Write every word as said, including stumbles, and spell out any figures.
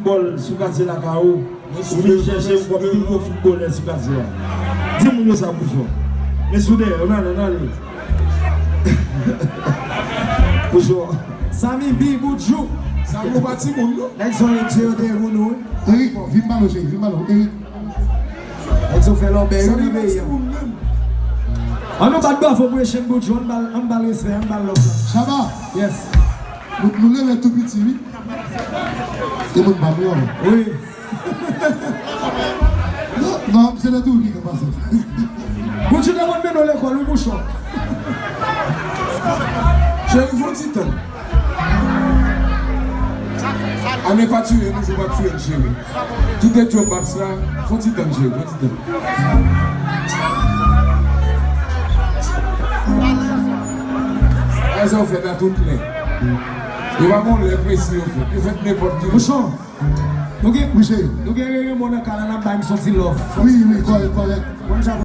Foutbòl sou katye lakay ou. Ou vin chèche m kòm pi gwo foutbolè sou katye a. Di moun yo sa, Bouchon. Men sou dèyè, nan, nan, nan, ale. Bouchon. Samy B, Boudjou. Samy ou pa timoun, non? Nèg zòrèy Dye yo te moun ou, wi. Eric, vin pale w, cheri, vin pale w, Eric. Nèg yo fè lòbèy, wi, nan peyi a. An nou bat bravo pou Echèn Boudjou, an bal, an bal respè, an bal love la. Shabba. Yes. Nou, nou leve tou piti, wi. E moun pa m yo. Wi. Non, non, se de tou ki ka pase. Boudjou te konn mennen w lekòl, wi, Bouchon. Cheri, fon ti tann. Ane pa tiye nou, jou pa tiye n, cheri. Kite djòb bab sa, fon ti tann, cheri, fon ti tann. Sa yo fè la tout lè. Yo pa gon lè presi yo fè. Yo fè nenpòt ki lè. Bouchon, nou gen, wi, cheri, nou gen Rere Mo nan kay la, n ap bay misye yon ti love. Wi, wi, kòrèk, kòrèk. Bon,